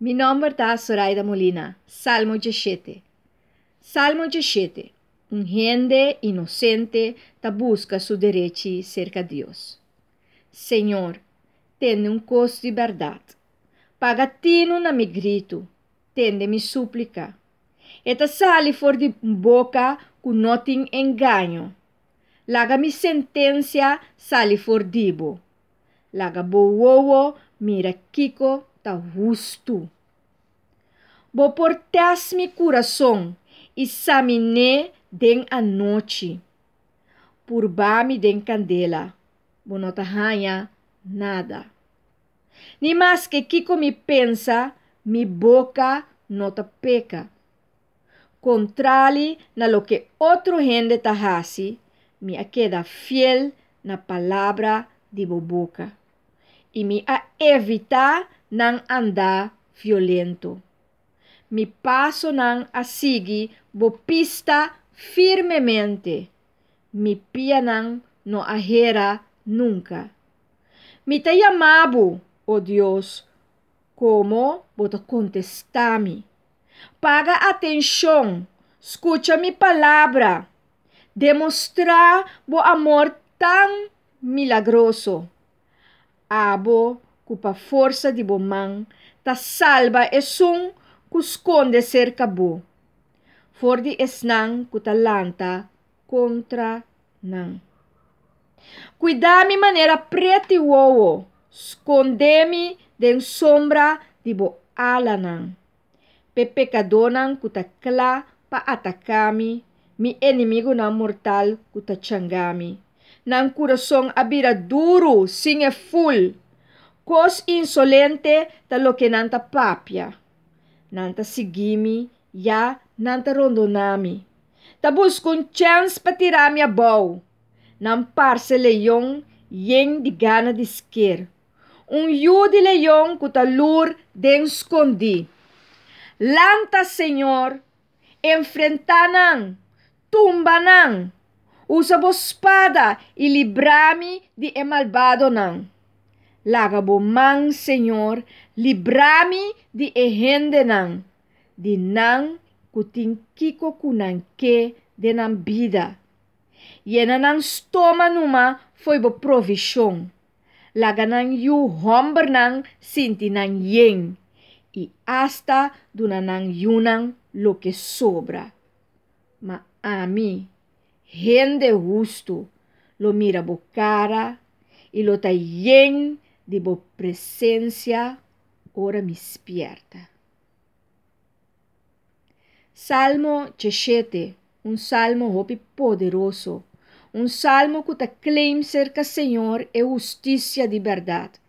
Mi nòmber ta Soraida Molina. Salmo 17. Salmo 17. Un hende inosente ta buska su derechi serka Dios. Señor, tende un kos di bèrdat. Paga tinu na mi gritu, tende mi súplika. E ta sali for di un boka ku no tin engaño. Laga mi sentensia sali for di bo. Laga bo wowo mira kiko ta hustu. Bo por tèst mi kurason i samin'é den anochi. Purba mi den kandela, bo no ta haña nada. Ni maske kiko mi pensa, mi boka no ta peka. Kontrali na loke otro hende ta hasi, mi a keda fiel na palabra di bo boka, i mi a evitá nan andá violento. Mi pasonan a sigui bo pista firmemente, mi pianan no a hera nunka. Mi ta yama bo, o Dios, komo bo ta kontestá mi. Paga atenshon, skucha mi palabra. Demostrá bo amor tan milagroso. Abo ku pa forsa di bo man ta salba esun ku skonde serka bo, for di esnan ku ta lanta kontra nan. Kuida mi manera preti wowo, skonde mi den sombra di bo alanan. P'e pekadónan ku ta kla pa ataká mi, mi enemigunan mortal ku ta changá mi. Nan kurason a bira duru sin e ful. Kos insolente ta loke nan ta papia. Nan ta sigui mi, ya nan ta rondoná mi. Ta buska un chèns pa tira mi abou. Nan parse leon yen di gana di sker. Un yu di leon ku ta lur den skondí. Lanta, Señor, enfrentá nan, tumba nan! Usa bo spada i libra mi di e malbadonan. Laga bo man, Señor, libra mi di e hendenan, di nan ku tin kiko ku nan ke den nan bida. Yena nan stoma numa fo'i bo provishon. Laga nan yu hòmbernan sinti nan yen i asta duna nan yunan loke sobra. Ma ami, hende hustu, lo mira bo kara i lo ta yen di bo presensia ora mi spièrta. Salmo 17, un salmo hopi poderoso, un salmo ku ta claim serka Señor e hustisia di bèrdat,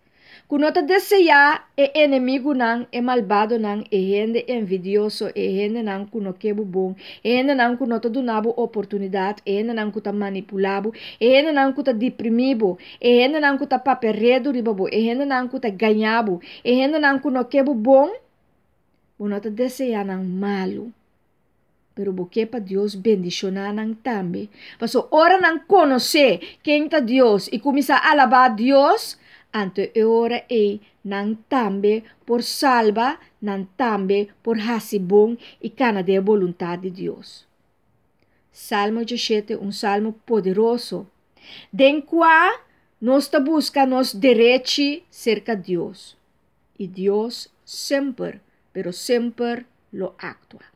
ku no ta deseá e enemigunan, e malbadonan, e hende envidioso, e hendenan ku no ke bo bon, e hendenan ku no ta duna bo oportunidat, e hendenan ku ta manipulá bo, e hendenan ku ta deprimí bo, e hendenan ku ta papia redu riba bo, e hendenan ku ta gañá bo, e hendenan ku no ke bo bon. Bo no ta deseá nan malu, pero bo ke pa Dios bendishoná nan tambe. Pasobra ora nan konosé ken ta Dios i kuminsá alabá Dios, anto e ora ei nan tambe por salba, nan tambe por hasi bon i kana den e boluntat di Dios. Salmo 17, un salmo poderoso, den kua nos ta buska nos derechi serka Dios. I Dios semper, pero semper lo aktua.